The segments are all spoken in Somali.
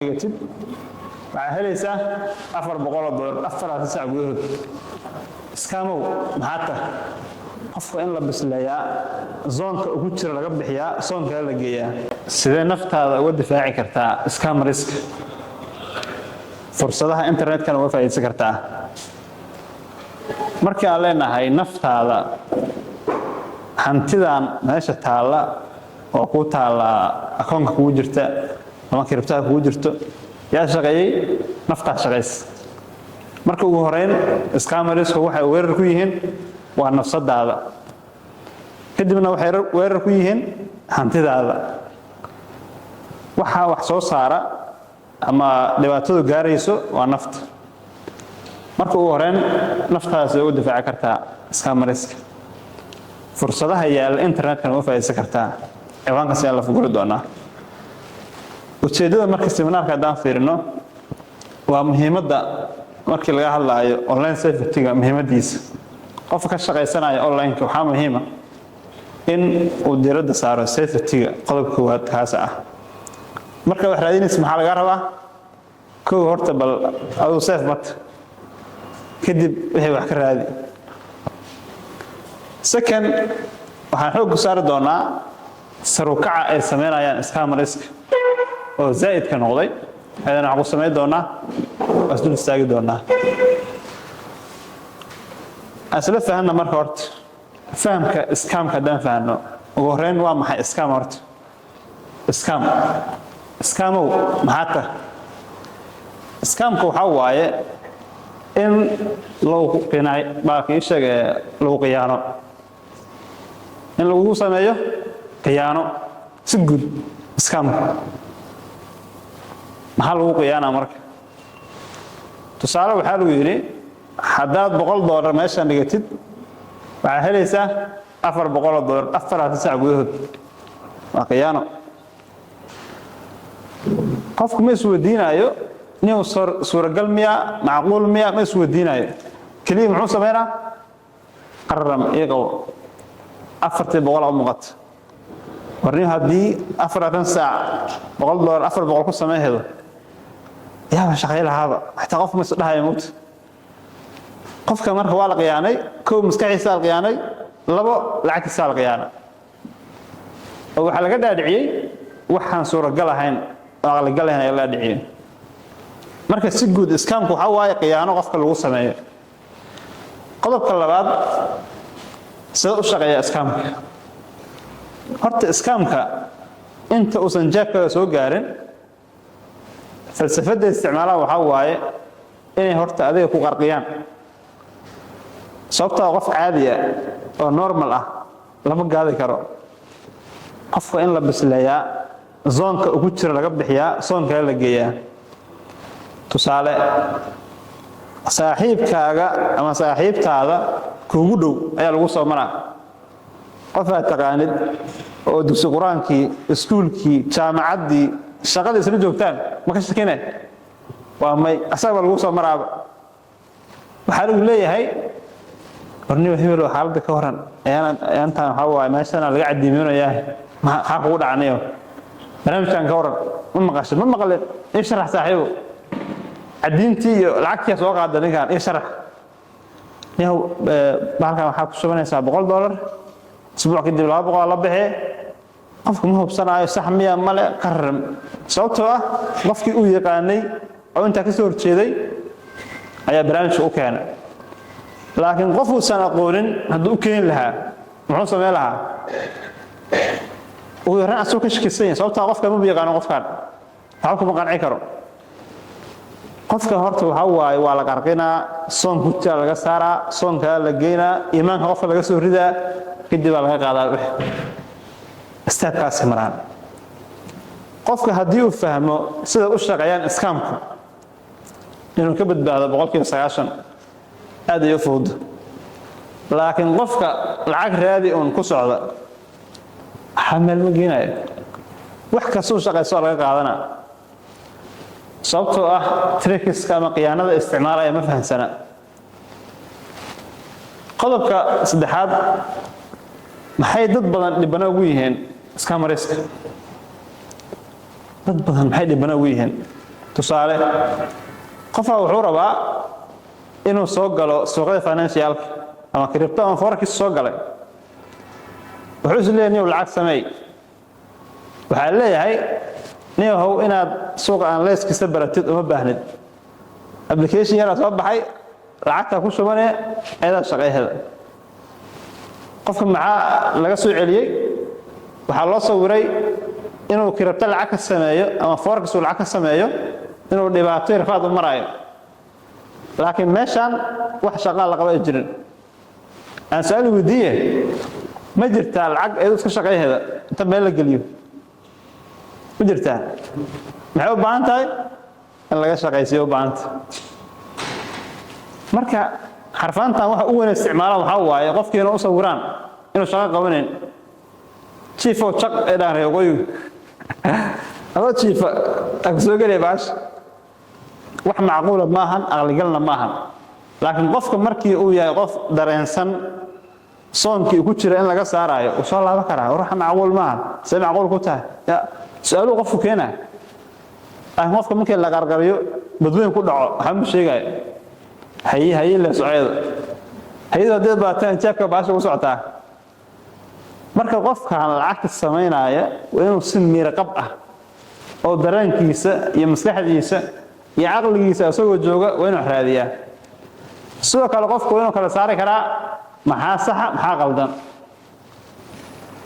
Dhigatid, waxaa helaysaa $400 4 saac gudahood. Scam-ow maxaa tahay? Qofka in la bisleeyaa, zone-ka ugu jira laga bixiyaa, zone kale la geeyaa. Sidee naftaada uga difaaci kartaa scammers-ka, fursadaha internetkana uga faa'iidaysan kartaa? Markii aan leenahay naftaada, hantidan meesha taalla oo ku taalla akoonka kugu jirta ama crypto-ha kugu jirto, yaa shaqeeyey? Naftaa shaqaysa. Marka ugu horeyn, scammers-ku waxay weerar ku yihiin waa nafsadaada, kadibna waxay weerar ku yihiin hantidaada. Waxaa wax soo saara ama dhibaatadu gaarayso waa nafta. Marka ugu horeyn, naftaada uga difaaci kartaa scammers-ka, fursadaha yaalla internetkana uga faa'iidaysan kartaa? Ciwaankaas ayaan la fuguri doonaa. Ujeeddada marka seminaarka haddaan fiirino, waa muhiimadda markii laga hadlaayo online safety-ga, muhiimaddiisa. Qofka ka shaqaysanaya online-ka waxaa muhiima in uu diiradda saaro safety-ga. Qodobka koowaad kaas ah. Marka wax raadinaysa, maxaa laga rabaa? Kow, horta bal aduu safe mata, kadib wixii wax ka raadi. Second, waxaan xoogga saari doonaa sarukaca ay sameynayaan scammers-ka oo zaa'idka noqday. Ayadana waxaan ku samayn doonaa, waa isdul istaagi doonaa. Isla fahanna marka horta fahamka scam-ka. Haddaan fahanno ugu horreyn, waa maxay scam horta? Scam, scam-ow maxaa tahay? Scam-ka waxaa waaye in lagu qinay baalka ii sheeg, lagu khiyaano, in lagugu sameeyo khiyaano si guud. Scam-ka maxaa lagu khiyaanaa? Marka tusaale, waxaa lagu yidhi haddaad $100 meeshaan dhigatid, waxaa helaysaa $400 4 saac gudahood. Waa khiyaano. Qofku ma isweydiinaayo inuu suuragal miya, macquul miya, ma isweydiinaayo. Keliya muxuu samaynaa? Qararam ii qabo, 400-ii u muuqata. Warni haddii 24 saac $100 400 ku samayn hedo, yaaba shaqay lahaaba. Xitaa qof ma isdhahayo mugta. Qofka marka waa la khiyaanay. Kow, maskaxiisa la khiyaanay. Labo, lacagtiisaa la khiyaanay, oo waxaa laga dhaadhiciyey waxaan suuragal ahayn oo aqligal ahayn ayaa laga dhaadhiciyey. Marka si guud, scam-ku waxaa waaye khiyaano qofka lagu sameeyo. Qodobka labaad, sida u shaqeeya scam-ka? Horta scam-ka inta uusan jeebkaaga soo gaarin, falsafadda isticmaalaha waxaa waaye inay horta adiga ku qarqiyaan, sababtoo qof caadi ah oo normal ah lama gaadi karo. Qofka in la bisleeyaa, zone-ka ugu jira laga bixiyaa, zone kale la geeyaa. Tusaale, saaxiibkaaga ama saaxiibtaada kuugu dhow ayaa lagu soo maraa. Qof aad taqaanid oo dugsi qur-aankii, iskuulkii, jaamacaddii, shaqadii isla joogtaan, ma ka shakine? Waa may. Asaga baa lagu soo maraaba. Waxaa lagu leeyahay, warniba hebel, xaaladda ka waran? Ayaantaan waxaa waaye meeshana laga cadiimeynayaa. Maxaa kugu dhacanayo? Barnaamijkan ka waran? Ma maqasho? Ma maqlin. Ii sharax, saaxiibo. Cadiintii iyo lacagtii soo qaada ninkan. Ii sharax yahow, bahalkan waxaa ku shubanaysaa $100, isbuuc kadib 200 la baxee. Qofku ma hubsanaayo sax miya male qarar, sababtoo ah qofkii uu yaqaanay oo intaa ka soo horjeeday ayaa barnaamijka u keenay. Laakiin qof uusan aqoonin hadduu u keeni lahaa, muxuu samayn lahaa? Ugu yaraan asagoo ka shakisan yahay, sababtaa qofka maba yaqaano, qofkan waxba kuma qanci karo. Qofka horta waxaa waaye waa la qarqinaa, zone hujaa laga saaraa, zone-kaa la geynaa, iimaanka qofka laga soo ridaa, kadib baa laga qaadaa. Wix step-kaasi maraan. Qofka haddii uu fahmo sida u shaqeeyaan scam-ku, inuu ka badbaado 90% aad ay u fudud. Laakiin qofka lacag raadi uun ku socda, waxaa meel ma geenayo. Wax kastuu shaqayso waa laga qaadanaa, sababtoo ah tricks-ka ama khiyaanada isticmaalaya ma fahamsana. Qodobka saddexaad, maxay dad badan dhibano ugu yihiin scammers-ka? Dad badan maxay dhibano ugu yihiin? Tusaale, qofaa wuxuu rabaa inuu soo galo suuqyada financialka ama crypto ama forex soo galay. Wuxuu is leeyahay, "Niyow, lacag sameey." Waxaa leeyahay, "Niyahow, inaad suuqa analysiskiisa baratid uma baahnid. Application yaraa soo baxay, lacagtaa ku shubanee, ayadaa shaqayheda." Qofka maxaa laga soo celiyey? Waxaa loo sawiray inuu crypto lacag ka sameeyo ama forex uu lacag ka sameeyo, inuu dhibaato rafaad u maraayo, laakiin meeshaan wax shaqaa la qaba ay jirin. Aan su-aal weydiiye: ma jirtaa lacag iyadoo iska shaqayheeda inta meel la geliyo? Ma jirtaa? Maxay u baahan tahay? In laga shaqaysiiyo u baahanta. Marka xarfaantan waxa u weyn isticmaalaan waxaa waaye qofkiina u sawiraan inuu shaqo qabanayn. Jiifo jaq ee dhahan reer waqooyigu, adoo jiifa aa ku soo gelaya baasha. Wax macquula maahan, aqligalna maahan. Laakiin qofka markii uu yahay qof dareensan soonkii uu ku jira in laga saaraayo, uu soo laaban karaa. Ruuxa macquul maahan, see macquul ku tahay? Ya su-aaluhu qofku keenaya. Laakiin qofka markii la qarqariyo, badweyn ku dhaco, waxba ma sheegaayo. Haye haye le soceeda hayadu haddii baataan jeebka baasha ku socotaa. Marka qofkan lacagta samaynaya waa inuu si miirqab ah oo dareenkiisa iyo maskaxdiisa iyo caqligiisa isagoo jooga waa inuu raadiyaa. Sidoo kale qofku waa inuu kala saari karaa maxaa saxa, maxaa qaldan.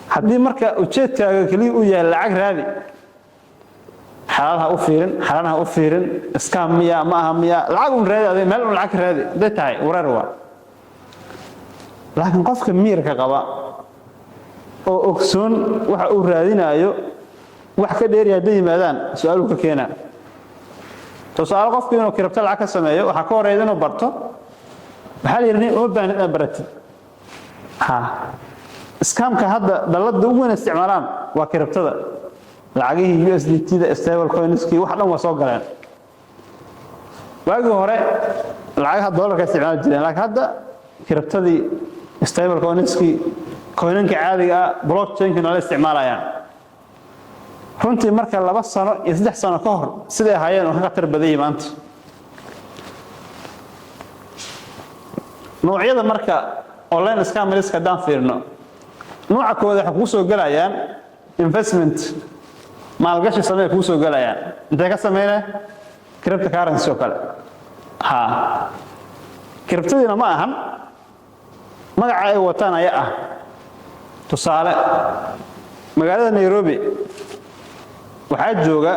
Haddii marka ujeedkaaga keliya uu yahay lacag raadi, xalaal ha u fiirin, xaraan ha u fiirin, scam miya ma aha miya, lacag un raadi, adig meel un lacag ka raadi hadday tahay, wareer waa. Laakiin qofka miirka qaba oo ogsoon waxa uu raadinaayo, wax ka dheeriya hadday yimaadaan, su-aaluu ka keenaa. Tusaale, qofku inuu crypto lacag ka sameeyo, waxaa ka horeyda inuu barto. Waxaa la yidhi, nin uma baahnid inaad baratid. Ha scamka hadda dalladda ugu weyn isticmaalaan waa cryptoda. Lacagihii USDT-da, stable coinskii, wax dhan waa soo galeen. Waagii hore lacagaha doolarka isticmaali jireen, laakiin hadda cryptadii, stable coinskii, coinanka caadiga ah, blockchain-ka la isticmaalayaan. Runtii marka 2 sano iyo 3 sano ka hor siday ahaayeen oo ka khatar badan yihi maanta. Noocyada marka online scammers haddaan fiirno, nooca kooda waxay kugu soo gelayaan investment, maalgashi samee kugu soo gelayaan. Intee ka sameyne? Cryptocurrency oo kale. Ha, cryptadiina ma ahan, magaca ay wataan ayaa ah. Tusaale, magaalada Nairobi waxaa jooga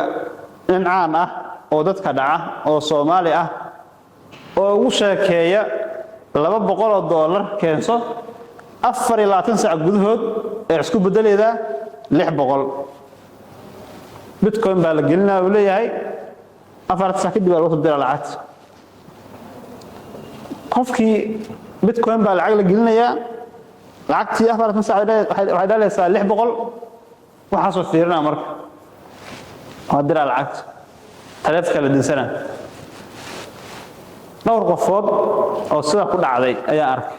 nin caan ah oo dadka dhaca oo Soomaali ah oo ugu sheekeeya $200 keenso, 24 saac gudahood ee isku beddelaydaa 600. Bitcoin baa la gelinaya uu leeyahay, 4 saac kadib baa lagu soo diraa lacagta qofkii. Bitcoin baa lacag la gelinayaa, lacagtii 24 saac waxay dhalaysaa 600. Waxaasoo fiirinaa marka waa diraa lacagta, taleefonka la dinsana. Dhowr qofood oo sidaa ku dhacday ayaa arkay.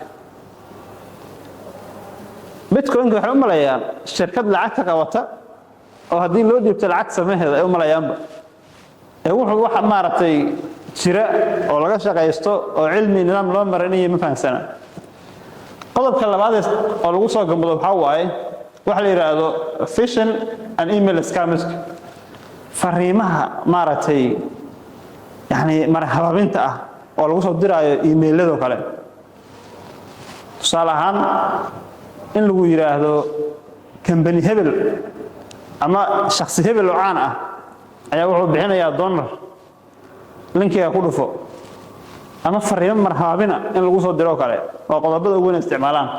Bitcoinka waxay u maleeyaan shirkad lacagta qabata oo haddii loo dhiibto lacag samaheeda ay u malayaanba. Ee wuxuu wax maaragtay jira oo laga shaqaysto oo cilmi nidaam loo marinaya ma fahansana. Qodobka labaad oo lagu soo gambado waxaa waaye waxa la yidhaahdo phishing and email scams, fariimaha maaragtay yani marhabaabinta ah oo lagu soo diraayo emailladoo kale. Tusaale ahaan, in lagu yidhaahdo company hebel ama shaksi hebel oo caan ah ayaa wuxuu bixinayaa donor, linkiga ku dhufo, ama fariimo marhabaabina in lagu soo diroo kale, waa qodobada ugu weyn isticmaalaan.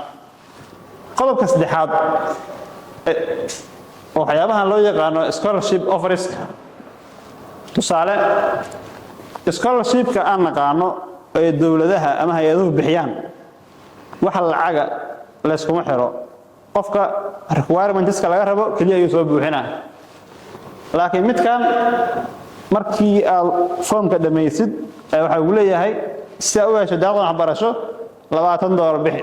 Qodobka saddexaad oo waxyaabahan loo yaqaano scholarship offerska. Tusaale, scholarshipka aan naqaano ee dowladaha ama hay-aduhu bixiyaan, waxa lacaga layskuma xiro. Qofka requirementska laga rabo keliya ayuu soo buuxinaa. Laakiin midkan markii aad foomka dhammaysid, waxaa ugu leeyahay, si aa u hesho deeqdan waxbarasho, $20 bixi,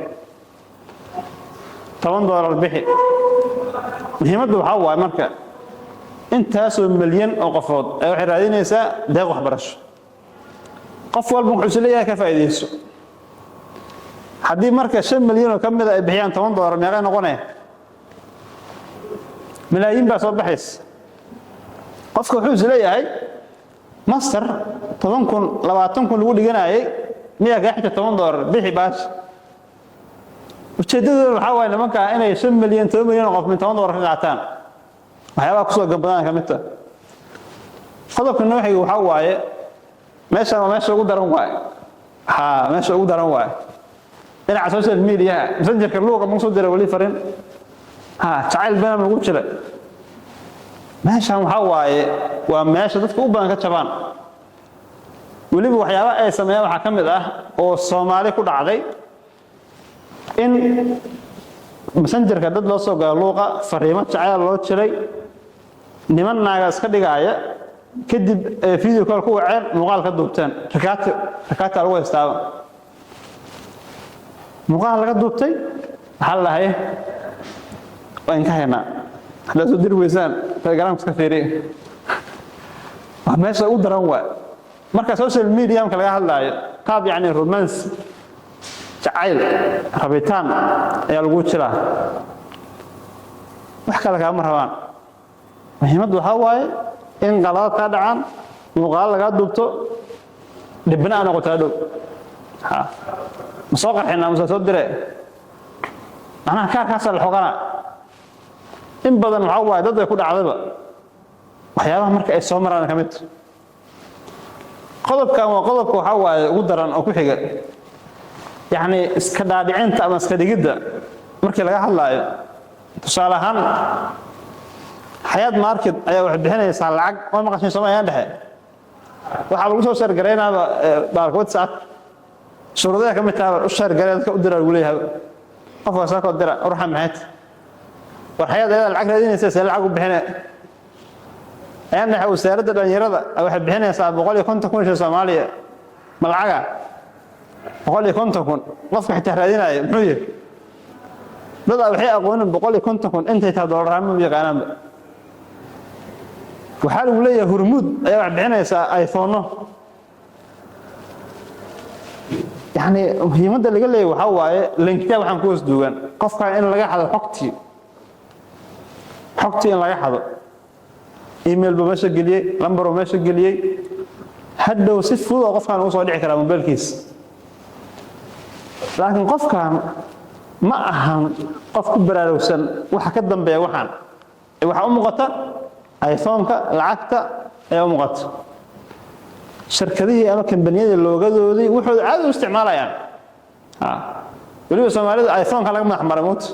$10 bixi. Muhiimaddu waxaa waaye marka inta Intaasoo milyan oo qofood ee waxay raadinaysaa deeq waxbarasho. Qof walba wuxuu is leeyahay ka faa'iidayso. Haddii marka 5 milyan oo ka mida ay bixiyaan $10, meeqay noqonaya? Malaayiin baa soo baxaysa. Qofka wuxuu is leeyahay master 10,000, 20,000 lagu dhiganayay miyaa kaa xigta $10? Bixi baash. Ujeeddadooda waxaa waaye nimankaa inay 5 milyan, 10 milyan oo qof min $10 ka qaataan. Waxyaabaha kusoo gambadaan ka mid ta. Qodobka nooxiga waxaa waaye, meeshan waa meesha ugu daran waaye. Ha, meesha ugu daran waaye dhinaca social mediaha, messengerka, luuqa magu soo dira weli farin ha jacayl bena lagu jira. Meeshan waxaa waaye waa meesha dadka u badan ka jabaan. Weliba waxyaaba ay sameeyaan waxaa ka mid ah oo Soomaali ku dhacday in messengerka dad loo soo galo, luuqa fariimo jacayl loo jiray, niman naaga iska dhigaaya, kadib video call ku waceen, muuqaal ka duubteen, rakaati rakaata lagu haystaaba, muuqaal laga duubtay. Waxaa la dhahay waa inka haynaa, haddaad soo diri weysaan Telegramka iska fiiriya. Waa meesha ugu daran waay. Marka social media marka laga hadlaayo, qaab yacni romance, jacayl, rabitaan ayaa lagu jiraa. Wax kale kaama rabaan. Muhiimaddu waxaa waaye in qaladaad kaa dhacaan, muuqaalo lagaa duubto, dhibna aa noqoto hadhow. Ha ma soo qarxinaa mase soo dire, macnaha kaarkaasaa la xogana. In badan waxaa waaye dad ay ku dhacdayba waxyaabaha marka ay soo maraan ka mid. Qodobkan waa qodobka waxaa waaye ugu daran oo ku xiga, yacni iska dhaadhicinta ama iska dhigidda markii laga hadlaayo. Tusaale ahaan, Xayaat Market ayaa waxay bixinaysaa lacag. Waa maqashin Soomaaliya dhexe waxaa lagu soo share garaynaaba baalka WhatsApp, shuruudaha ka mid taha u share garay, dadka u dira lagu leeyahay. Qofka saa koo dira ruuxa maxayd war Xayaat ayada lacag raadinaysa, see lacag u bixine? Ayaan dhexe wasaaradda dhalinyarada waxay bixinaysaa 150,000 shil Soomaaliya. Ma lacaga 150,000? Qofka xitaa raadinaya muxuu yihi? Dad waxay aqoonin 150,000 intay tahay doolar ma yaqaanaanba. Waxaa lagu leeyahay Hurmuud ayaa wax bixinaysaa iPhone. Yani muhiimadda laga leeyahy waxaa waaye linkta waxaan ku hoos duugan qofkan in laga xado xogtii, xogtii in laga xado. Email buu meesha geliyey, lambar buu meesha geliyey, hadhow si fudud oo qofkan ugu soo dhici karaa mobilkiisa. Laakiin qofkan ma ahan qof ku baraarugsan waxa ka dambeeya. Waxaan waxaa u muuqata iPhone-ka, lacagta ayaa u muuqata. Shirkadihii ama kambaniyadii loogadoodii wuxuu caadi u isticmaalayaan. Weliba Soomaalida iPhone-ka laga madax maray moota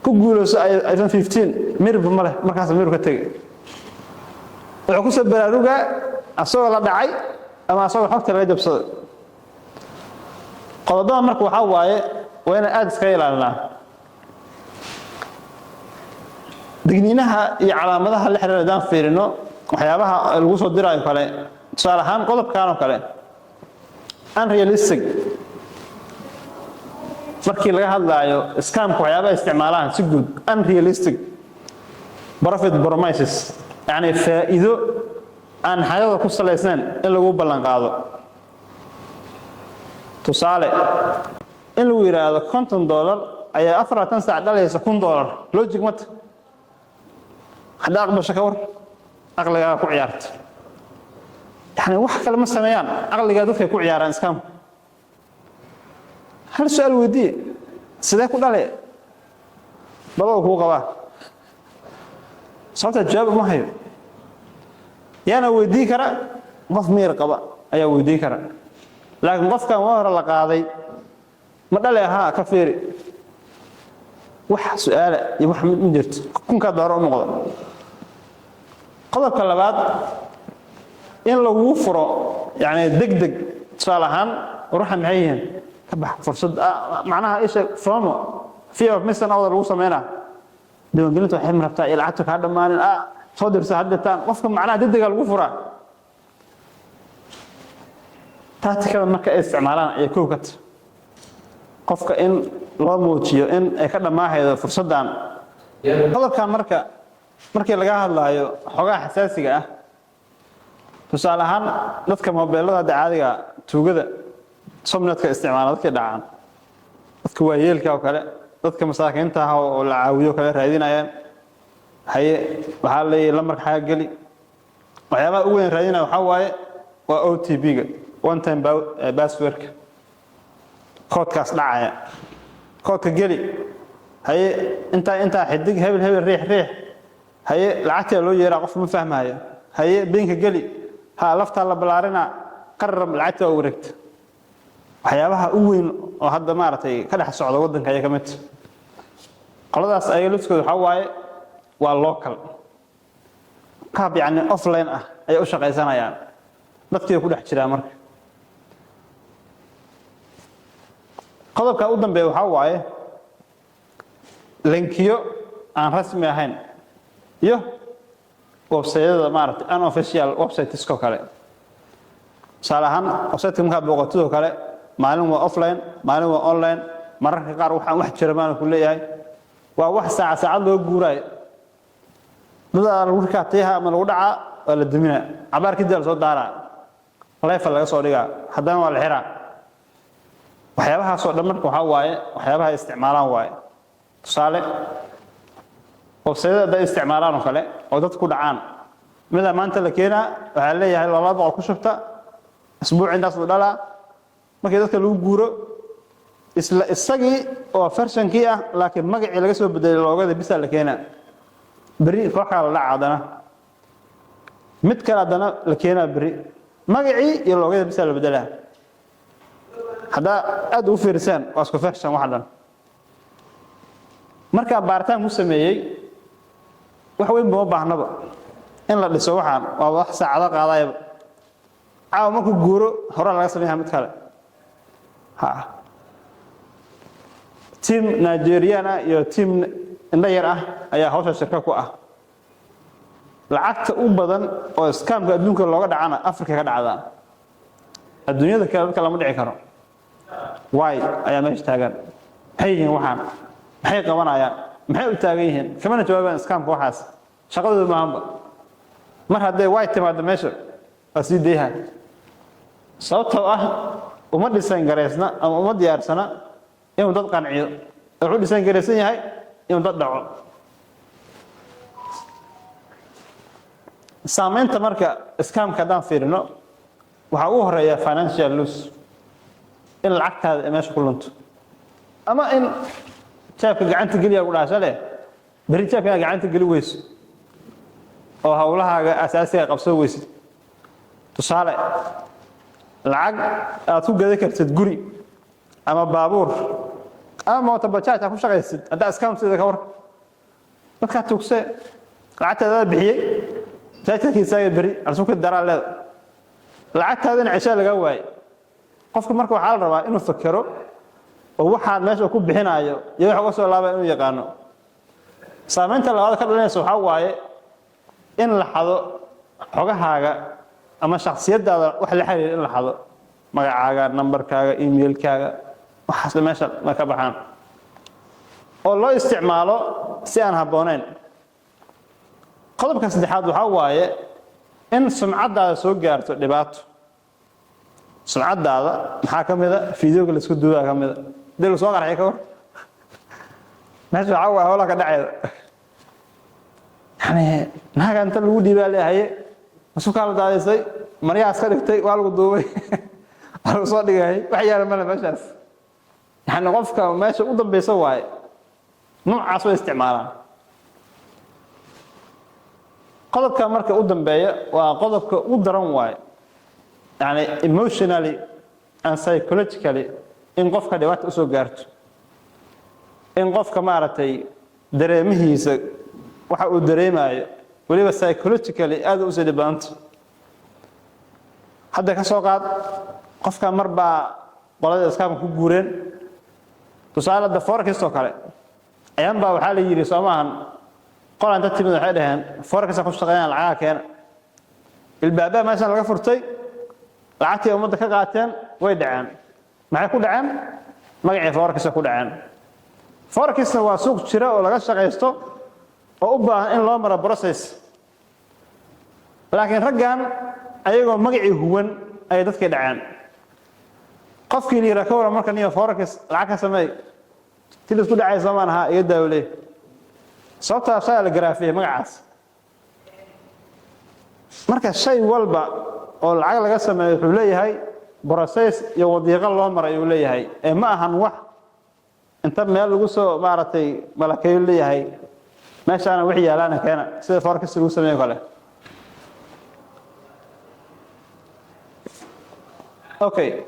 ku guulayso iPhone 15 mirba ma leh. Markaas miru ka tegay, wuxuu kusoo baraarugaa asagoo la dhacay ama asagoo xogta laga jabsaday. Qodobada marka waxaa waaye waa inaan aada iskaga ilaalinaa digniinaha iyo calaamadaha la xiriira. Haddaan fiirino waxyaabaha lagu soo diraayo kale, tusaale ahaan qodobkan oo kale, unrealistic markii laga hadlaayo scamka, waxyaabaha isticmaalaan si guud, unrealistic profit promises, yacni faa'iido aan xaqiiqda ku salaysnayn in lagu ballan qaado. Tusaale, in lagu yidhaahdo $50 ayaa 24 saac dhalaysa $1,000, logic mata. Hadda aqbasho ka war, aqligaaga ku ciyaarta. Yani wax kale ma sameeyaan, aqligaa dadkay ku ciyaaraan scamku. Hal su-aal weydiiye: sidee ku dhale? Balow kuu qabaa sababta jawaab uma hayo. Yaana weydii kara? Qof miyir qaba ayaa weydii kara. Laakiin qofkan waa hore la qaaday, ma dhale ahaa? Ka fiiri, wax su-aala iyo wax ma jirto, kunkaa dooro u muuqda. Qodobka labaad, in laguu furo yani deg deg. Tusaale ahaan, ruuxa maxay yihiin ka bax fursad, macnaha isha FOMO, fear of missing out, lagu sameynaa. Diiwaangelinta waxay rabtaa iyo lacagta kaa dhammaanin, soo dirsa haddeetaan qofka, macnaha degdega lagu furaa. Tacticada marka ay isticmaalaan ayaa kow ka ta qofka in loo muujiyo in ay ka dhammaahaydo fursaddan. Qodobkan marka Markii laga hadlaayo xogaha xasaasiga ah, tusaale ahaan dadka mobeelada hadda caadiga tuugada somnetka isticmaala, dadkay dhacaan, dadka waayeelka oo kale, dadka masaakiinta ah oo la caawiyo kale raadinayaan. Haye, waxaa leeyahay lambarka xaga geli. Waxyaabaha ugu weyn raadinaya waxaa waaye waa OTP-ga, one time passwordka, koodkaas dhacaya. Koodka geli, haye, intaa intaa xidig hebel hebel riix riix. Haye, lacagtaa loo yeeraa, qof ma fahmayo. Haye, PIN-ka geli, ha laftaa la ballaarinaa, qarab lacagta waa wareegta. Waxyaabaha u weyn oo hadda maaragtay ka dhex socda waddanka ayay ka mid tahay. Qoladaas ayaga laftkooda waxaa waaye waa local, qaab yacni offline ah ayay u shaqaysanayaan, dadkii ku dhex jiraa. Marka qodobka u dambeeya waxaa waaye linkiyo aan rasmi ahayn iyo websayada maaragtay unofficial websitesko kale. Tusaale ahaan websiteka markaad booqatidoo kale, maalin waa offline, maalin waa online, mararka qaar waxaan wax jira maana ku leeyahay, waa wax saaca saacad loo guuraayo. Dadaa lagu rikaatiyaha ama lagu dhacaa, waa la duminaa, cabaar kadib la soo daaraa, leefa laga soo dhigaa, haddana waa la xiraa. Waxyaabahaasoo dhan marka waxaa waaye waxyaabaha ay isticmaalaan waaye. Tusaale, websayada hadday isticmaalaan oo kale oo dad ku dhacaan, mida maanta la keenaa waxaa leeyahay 200 ku shubta, isbuuc intaas uu dhalaa. Markii dadka lagu guuro, isla isagii oo versionkii ah laakiin magacii laga soo bedelay, logo-da bisa la keenaa. Berri koox kala la dhaca, haddana mid kale haddana la keenaa, berri magacii iyo logo-da bisa la bedelaa. Haddaa aad ugu fiirisaan, waa isku version waxa dhan. Markaa baaritaan ku sameeyey, wax weyn bama baahnaba in la dhiso. Waxaan waa wax saacado qaadayaba. Caawa markuu guuro, horaa laga sameeyaa mid kale. Ha, team Nigerian ah iyo team indho yar ah ayaa hawsha shirka ku ah. Lacagta u badan oo scamka adduunka looga dhacana Afrika ka dhacdaa, adduunyada kale dadka lama dhici karo. Waay ayaa meesha taagan. Maxay yihiin waxaan? Maxay qabanayaan? Maxay u taagan yihiin? Kamana jawaabaan. Scamka waxaas shaqadooda maahanba. Mar hadday way timaado meesha, waa sii dayha, sababtoo ah uma dhisan garaysna ama uma diyaarsana inuu dad qanciyo. Wuxuu dhisan garaysan yahay inuu dad dhaco. Saamaynta marka scamka haddaan fiirino, waxaa ugu horeeya financial loss, in lacagtaada ay meesha ku lunto, ama in jeebka gacanta geliya lagu dhaha shale, berri jeebka inaad gacanta geli weyso oo howlahaaga asaasiga qabsan weysid. Tusaale, lacag aad ku gadan kartid guri ama baabuur ama mooto bajaaj aad ku shaqaysid, haddaa scam sida ka war dadkaa tuugse, lacagtaada bixiyey, masaajidkiisaaga berri alsuka daraa leeda, lacagtaadana ceshaa lagaa waayey. Qofka marka waxaa la rabaa inuu fakero oo waxaan meesha ku bixinaayo iyo wax uga soo laabaya inuu yaqaano. Saamaynta labaad ka dhalanaysa waxaa waaye in la xado xogahaaga ama shaksiyadaada wax la xiriira, in la xado magacaaga, nambarkaaga, emailkaaga, waxaas meesha ma ka baxaan oo loo isticmaalo si aan habboonayn. Qodobka saddexaad waxaa waaye in sumcaddaada soo gaarto dhibaato. Sumcaddaada maxaa ka mida? Videoga laisku duubaa ka mida. Hadii lagu soo qarxiyo ka war, meesha waxaa waaye howlaha ka dhaceeda. Yani naaga inta lagu dhiibaa leehaye, masukaa la daadaysay, maryahaas ka dhigtay, waa lagu duubay, waa lagu soo dhigay, wax yaala male meeshaas. Yani qofka meesha u dambeysa waaye, noocaas way isticmaalaan. Qodobka marka u dambeeya waa qodobka u daran waaye, yani emotionally and psychologically in qofka dhibaata usoo gaarto, in qofka maaragtay dareemihiisa waxa uu dareemayo, weliba psychologically aad usii dhib badanta. Hadda ka soo qaad qofka mar baa qolada scamka ku guureen, tusaale hadda forex oo kale ayaan baa waxaa la yidhi, soo maahan, qolaan inta timid waxay dhaheen forex ku shaqeeyaan, lacagaha keena. Ilbaabaa meeshan laga furtay, lacagtii ummadda ka qaateen, way dhaceen. Maxay ku dhaceen? Magacii forex ku dhaceen. Forexna waa suuq jira oo laga shaqaysto. Oo u baahan in loo maro process. Laakiin raggan ayagoo magacii huwan ayay dadkii dhaceen. Qofkii la yidhaha, "Ka waran marka niyo forex lacag ka sameey?" Ti la isku dhacay soomaan ahaa iga daawley, sababtaa shaa la garaafiyey magacaas. Marka shay walba oo lacag laga sameeyo wuxuu leeyahay process iyo wadiiqo loo maray uu leeyahay, ee ma ahan wax inta meel lagu soo maaragtay malakeeyo leeyahay meeshaana wixii yaalaana keena, sida forex lagu sameeyo kale. Okay,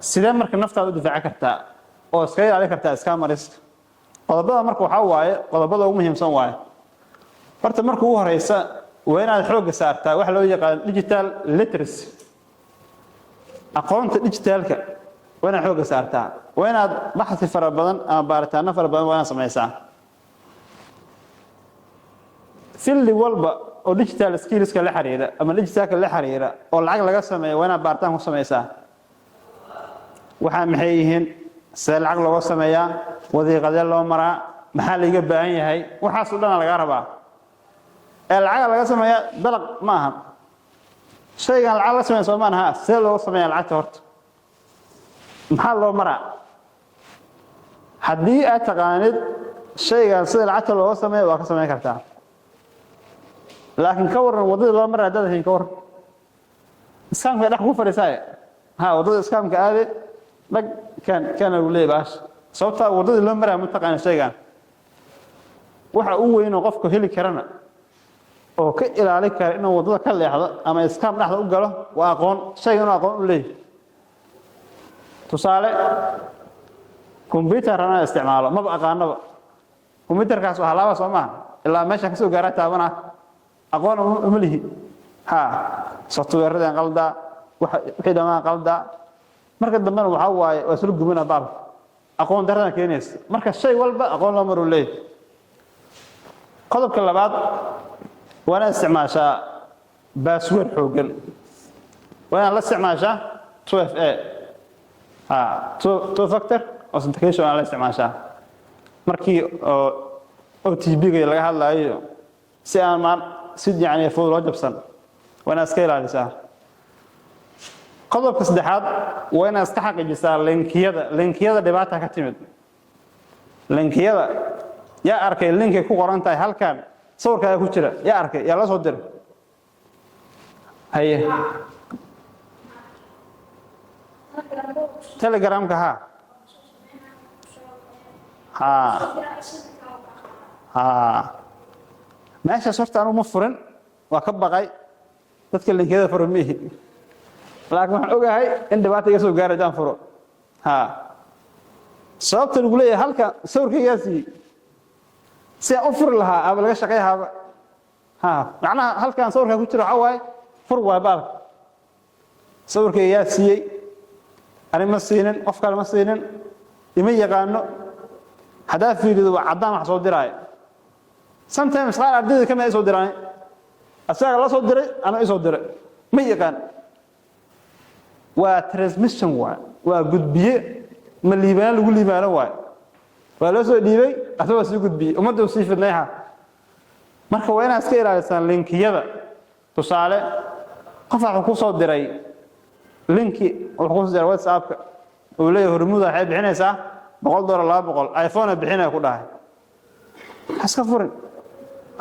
sidee marka naftaada u difaaci kartaa oo iskaga ilaalin kartaa scammers? Qodobada marka waxaa waaye, qodobada ugu muhiimsan waaye, horta marka ugu horeysa waa inaad xoogga saartaa waxa loo yaqaan digital literacy. Aqoonta digitalka waa inaad xoogga saartaa, waa inaad baxsi fara badan ama baaritaano fara badan waa inaad samaysaa. Field walba oo digital skillska la xiriira ama digitalka la xiriira oo lacag laga sameeyo waa inaad baaritaan ku samaysaa. Waxaa maxay yihiin? See lacag looga sameeyaa? Wadiiqadee loo maraa? Maxaa laiga baahan yahay? Waxaasoo dhana lagaa rabaa ee lacaga laga sameeyaa dalaq ma aha. Shaygan lacag laga sameeya soomaan ha, see looga sameeyaa lacagta horta? Maxaa loo maraa? Haddii aad taqaanid shaygan sida lacagta looga sameeya, waa ka samayn kartaa. Laakiin ka warran waddadii loo maray haddaad hayn? Ka warran scamka dhex ku fadhiisaaye? Ha, waddada scamka aade, dhag kan kana lagu leeyahy baasha, sababtaa waddadii loo maraya ma taqaana. Shaygan waxa u weyn oo qofku heli karana oo ka ilaalin kara inuu waddada ka leexdo ama scam dhexda u galo waa aqoon, shaygan inuu aqoon u leeyahy. Tusaale, computer anaa isticmaalo, maba aqaanaba computerkaas waa halaaba, soo maaha? Ilaa meesha kasoo gaaraa taabana aqoon uma lihi. Ha, softwareadan qaldaa, wixii dhammaan qaldaa. Marka dambena waxaa waaye waa isla gubina baalka, aqoon darrada keenaysa. Marka shay walba aqoon loo maruu leeyahay. Qodobka labaad, waa inaad isticmaashaa password xooggan, waa inaad la isticmaashaa 2FA, ha, two factor authentication waa la isticmaashaa markii oo OTP-ga laga hadlaayo, si aan maan si yani fudud loo jabsan. Waa inaad iska ilaalisaa. Qodobka saddexaad, waa inaad iska xaqiijisaa linkiyada. Linkiyada dhibaata ka timid. Linkiyada yaa arkay? Linkay ku qoran tahay halkan sawirkaaga ku jira, yaa arkay? Yaa la soo diray? Haye, Telegramka. Ha ha ha, meeshaas horta anugu ma furin, waa ka baqay. Dadka linkiyada furo miihi, laakiin waxaan ogahay in dhibaata iga soo gaara haddaan furo. Ha, sababta lagu leeyahay halkan sawirkaygaa siiyey, si aan u furi lahaa ama laga shaqeyhaaba. Ha, macnaha halkan sawirkaa ku jira waxaa waaye fur waay baalka. Sawirkaygaa siiyey, ani ma siinin, qof kale ma siinin, ima yaqaano. Haddaa fiirido waa caddaan wax soo diraayo. Sometimes qaar ardayda kamid ay soo diraan, asaga la soo diray, ana isoo diray, ma yaqaan. Waa transmission waay, waa gudbiye, ma liibaan lagu liibaano waay. Waa loo soo dhiibay, asagoo sii gudbiyey, ummadda uu sii fidnayha. Marka waa inaad iska ilaalisaan linkiyada. Tusaale, qof wuxuu ku soo diray linki, wuxuu ku soo diray WhatsAppka, uu leeyahay Hormuuda waxay bixinaysaa $100, 200, iPhone bixinaya ku dhahay. Ha iska furin.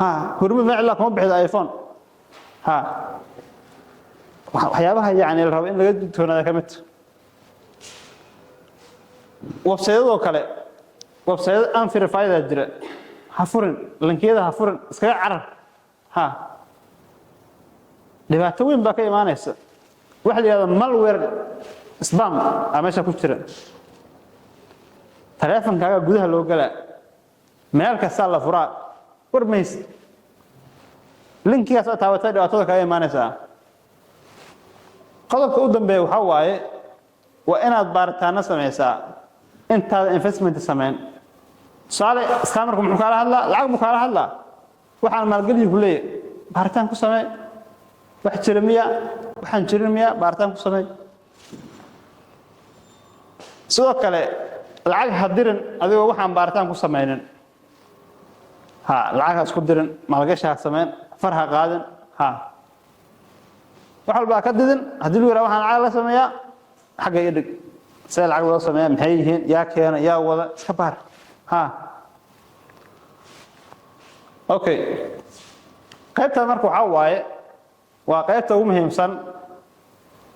Ha, Hormuud ma cilaa kuma bixido iPhone. Ha, waxyaabaha yani la rabo in laga digtoonaada ka mid. Websayadoo kale, websayado unverified jira, ha furin linkiyada, ha furin, iskaga carar. Ha, dhibaato weyn baa ka imaanaysa. Waxa la yidhahda malware, spam aa meesha ku jira. Taleefonkaaga gudaha loo galaa, meel kastaa la furaa, war maysid. Linkigaas oo taabatay, dhibaatada kaaga imaanaysaa. Qodobka u dambeeya waxaa waaye, waa inaad baaritaano samaysaa intaada investment samayn. Tusaale, scammerku muxuu kaala hadlaa? Lacag buu kaala hadlaa, waxaan maalgeliyi ku leeyahay. Baaritaan ku samee. Wax jira miya? Waxaan jirin miya? Baaritaan ku samee. Sidoo kale lacag ha dirin adigoo waxaan baaritaan ku samaynin. Ha lacag ha isku dirin, maalgashi ha samayn, far ha qaadin, ha wax walba ha ka didin. Haddii lagu yiraha waxaan lacag la sameeyaa, xagga ii dhig. See lacag loo sameeya? Maxay yihiin? Yaa keena? Yaa wada? Iska baar. Ha, okay, qaybta marka waxaa waaye, waa qaybta ugu muhiimsan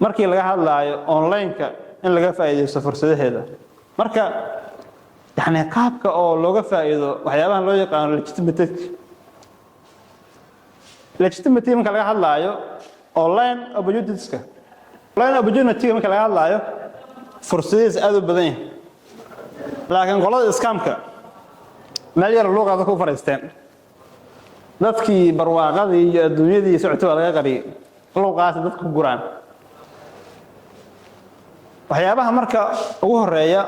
markii laga hadlaayo online-ka in laga faa'iidaysto fursadaheeda. Marka yani qaabka oo looga faa'iido waxyaabahan loo yaqaano legitimate legitimate marka laga hadlaayo online opportunitieska, online opportunity marka laga hadlaayo, fursadihiisa aad u badan yahay. Laakiin qolada scamka meel yar luuqaada ku fariisteen, dadkii barwaaqadii iyo adduunyadii socotay waa laga qariyay, luuqaasi dadka ku guraan. Waxyaabaha marka ugu horeeya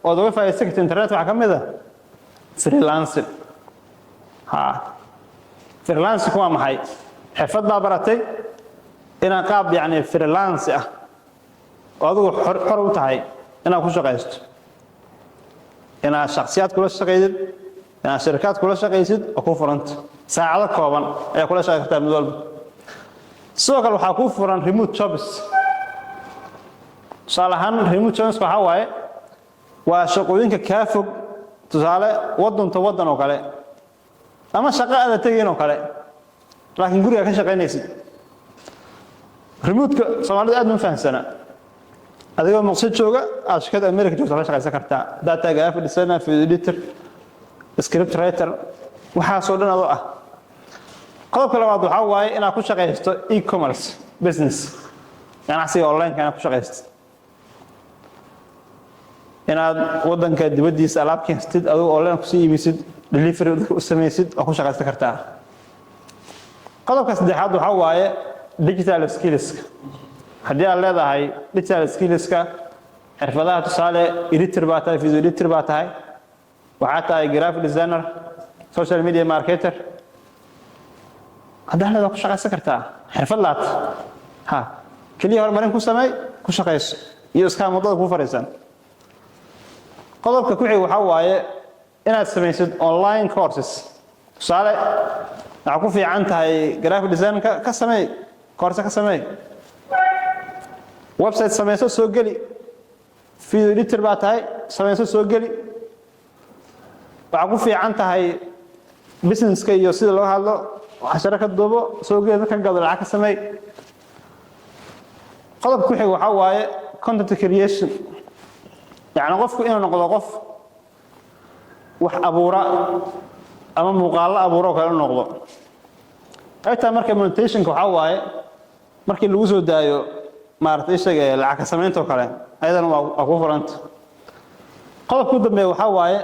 ood uga faaidaysan karta internet waxaa ka mid a freelancing. Ha, freelancing waa maxay? Xirfad baa baratay inaad qaab yacni freelance ah oo adigu xor u tahay inaad ku shaqaysto, inaad shaksiyaad kula shaqaysid, inaad shirkaad kula shaqaysid oo ku furanta saacado kooban ayaa kula shaqay kartaa mid walba. Sidoo kale waxaa kuu furan remote jobs. Tusaale ahaan, remote jobs waxaa waaye waa shaqooyinka kaa fog, tusaale waddanto waddan oo kale, ama shaqo aada tegayn oo kale, laakiin gurigaa ka shaqaynaysid. Remote-ka Soomaalidu aad ma fahamsana. Adigoo Muqdisho jooga aad shirkadda America joogta la shaqaysan kartaa, data graphic designer, video editor, script writer, waxaasoo dhan adoo ah. Qodobka labaad waxaa waaye inaad ku shaqaysto e-commerce business, ganacsiga online-ka inaad ku shaqaysto, inaad waddanka dibaddiisa alaab keensatid, adigo online kusii iibisid, delivery dadka u samaysid, waa ku shaqaysan kartaa. Qodobka saddexaad waxaa waaye digital skillska. Haddii aad leedahay digital skillska, xirfadaha, tusaale editor baa tahay, video editor baa tahay, waxaa tahay graphic designer, social media marketer, haddaa leedahay, ku shaqaysan kartaa. Xirfad laat ha keliya horumarin ku samey, ku shaqayso iyo iskaa waddada kuu fadhiisan. Qodobka ku xig waxaa waaye inaad samaysid online courses. Tusaale, waxaa ku fiican tahay graphic designka, ka sameey course, ka sameey website, samayso, soo geli. Video editor baa tahay, samayso, soo geli. Waxaa ku fiican tahay businesska iyo sida loo hadlo, casharo ka duubo, soo geli, dadka gado, lacag ka sameey. Qodobka ku xig waxaa waaye content creation, yacni qofku inuu noqdo qof wax abuura ama muuqaallo abuura oo kale u noqdo. Qaybtaa marka monetizationka waxaa waaye markii lagu soo daayo, maaragtay, isaga lacag ka samaynta oo kale, ayadana waa ku furanta. Qodobka u dambeeya waxaa waaye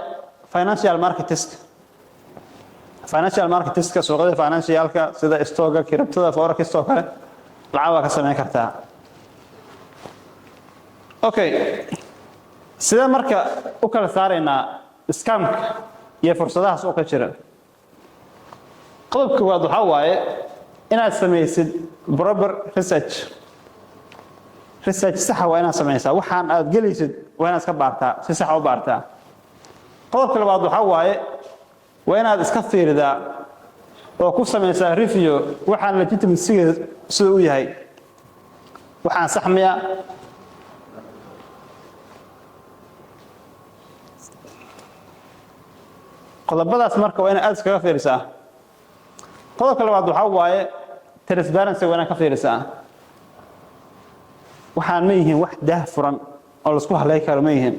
financial marketska. Financial marketska, suuqyada financialka sida stocka, cryptoda, forex oo kale, lacag waa ka samayn kartaa. Okay, sidee marka u kala saaraynaa scamka iyo fursadaha suuqa jira? Qodobka koowaad waxaa waaye inaad samaysid proper research. Research saxa waa inaad samaysaa. Waxaan aad gelaysid waa inaad iska baartaa, si saxa u baartaa. Qodobka labaad waxaa waaye waa inaad iska fiiridaa oo ku samaysaa review waxaan legitimacyga sida u yahay, waxaan sax miya. Qodobadaas marka waa inaad aad iskaga fiirisaa. Qodobka labaad waxaa waaye transparency, waa inaad ka fiirisaa waxaan ma yihiin wax daah furan oo laisku halay karo, ma yihiin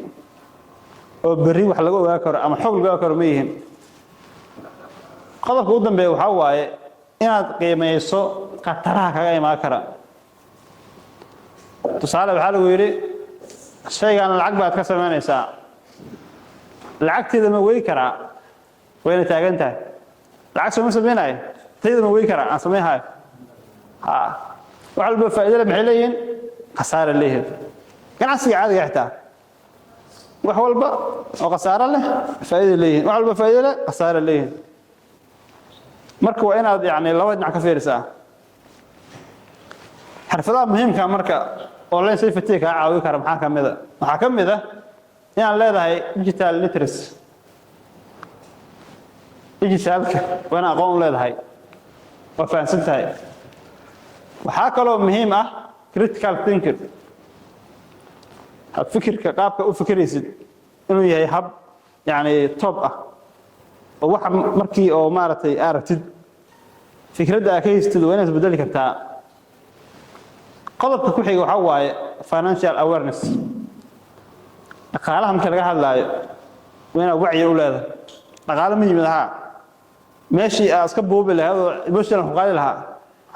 oo berri wax laga ogaa karo ama xog laga ogaa karo, ma yihiin. Qodobka u dambeeya waxaa waaye inaad qiimayso khataraha kaga imaan kara. Tusaale, waxaa lagu yidhi shaygan lacag baad ka samaynaysaa, lacagteeda ma wey karaa? Wayna taagan tahay, lacag sooma samaynayo, tayda ma wey karaa aan samayhayo? Ha, wax walba faa'iido le maxay leeyihiin? Khasaare leeyihiin. Ganacsiga caadiga xitaa wax walba oo khasaare leh faa'iido leeyihiin, wax walba faa'iido leh khasaare leeyihiin. Marka waa inaad yani laba dhinac ka fiirisaa. Xirfadaha muhiimka marka online safety kaa caawi kara maxaa ka mid a? Waxaa ka mid ah inaad leedahay digital literacy. Digitalka waa inaad aqoon u leedahay, waa fahamsan tahay. Waxaa kaloo muhiim ah critical thinking, hab fikirka, qaabka u fikiraysid inuu yahay hab yani top ah, oo waxa markii oo maaragtay aragtid, fikradda aad ka haystid waa inaad isbedeli kartaa. Qodobka ku xiga waxaa waaye financial awareness. Dhaqaalaha marka laga hadlaayo waa inaad wacyi u leedahay. Dhaqaale ma yimid haa, meeshii aad iska buubi lahayd oo emotional ku qaadi lahaa,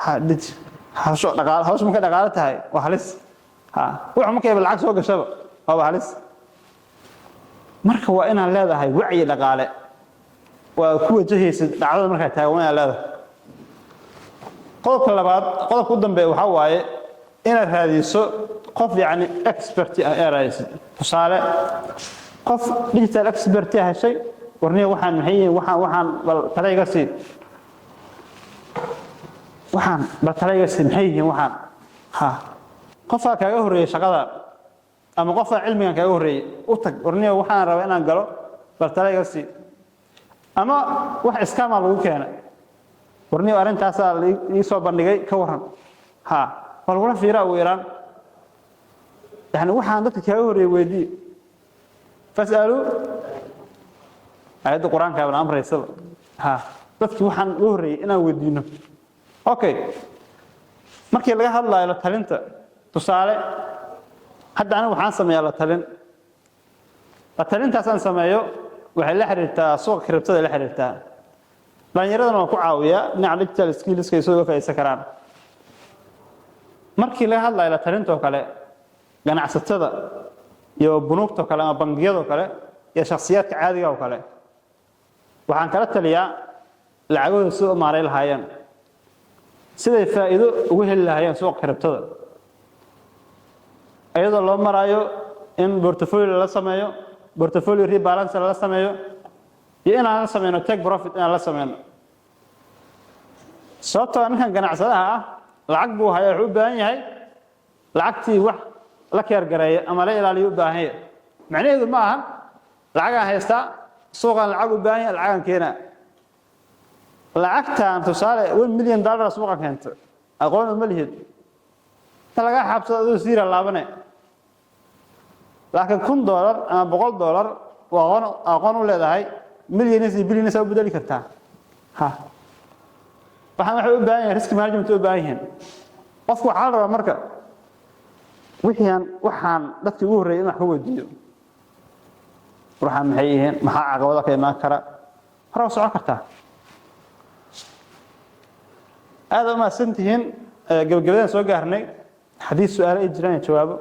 ha dhij hawsho dhaqaale. Hawsha markay dhaqaale tahay waa halis. Ha wuxuu markayba lacag soo gashaba waaba halis. Marka waa inaad leedahay wacyi dhaqaale, waa ku wajahaysid dhacdada markaa taagan, waa inaad leedahay. Qodobka labaad, qodobka u dambeeya waxaa waaye inaad raadiso qof yacni expert ah, inaad raadisid. Tusaale, qof digital expert ah heshay: "Warniya, waxaan maxay yihiin? Waxaan bal tala iga sii, waxaan bal tala iga sii, maxay yihiin waxaan?" Ha, qofaa kaaga horreeyey shaqada ama qofaa cilmigan kaaga horreeyey u tag: "Warniya, waxaan rabaa inaan galo, bal tala iga sii." Ama wax scam aa lagu keenay: "Warniyo, arrintaasaa ii soo bandhigay, ka waran?" Ha, waa lagula fiiraa ugu yaraan. Yani waxaan dadka kaaga horreeyey weydii. فاسألوا, aayadda Qur-aanka baan amraysaba. Ha, dadkii waxaan ugu horreeyey inaan weydiino. Okay, markii laga hadlaayo la talinta, tusaale, hadda anigu waxaan sameeyaa la talin. La talintaasaan sameeyo waxay la xiriirtaa suuqa cryptoda, la xiriirtaa dhalinyaradana waan ku caawiyaa dhinaca digital skillska ay soo uga faa'iideysan karaan. Markii laga hadlayo la talintoo kale, ganacsatada iyo bunuugtoo kale ama bangiyadoo kale iyo shakhsiyaadka caadiga oo kale, waxaan kala taliyaa lacagahooda sida u maaray lahaayeen, siday faa'iido ugu heli lahaayeen suuqa cryptoda, iyadoo loo maraayo in portfolio lala sameeyo, portfolio rebalance lala sameeyo, iyo inaan la sameyno take profit inaan la sameyno. Sababtoo ninkan ganacsadaha ah lacag buu hayaa, wuxuu u baahan yahay lacagtii wax la keergareeya ama la ilaaliyo u baahan yahay. Macnaheedu ma ahan lacagaan haystaa, suuqaan lacag u baahan yahay, lacagaan keenaa. Lacagtan, tusaale, $1 million suuqa keento, aqoon uma lihid, inta lagaa xaabsado adoo siira laabane. Laakiin $1000 ama $100 waa aqoon u leedahay, millions iyo billions u bedeli kartaa. Ha, waxaan waxay u baahan yahay risk management u baahan yihiin. Qofku waxaa la rabaa marka wixian waxaan dadkii ugu horreeyay in wax ka weydiiyo: waxaan maxay yihiin? Maxaa caqabado ka imaan kara? Hore u socon kartaa. Aada u mahadsan tihiin. Gabagabadaan soo gaarnay. Haddii su-aalo ay jiraan, jawaabo.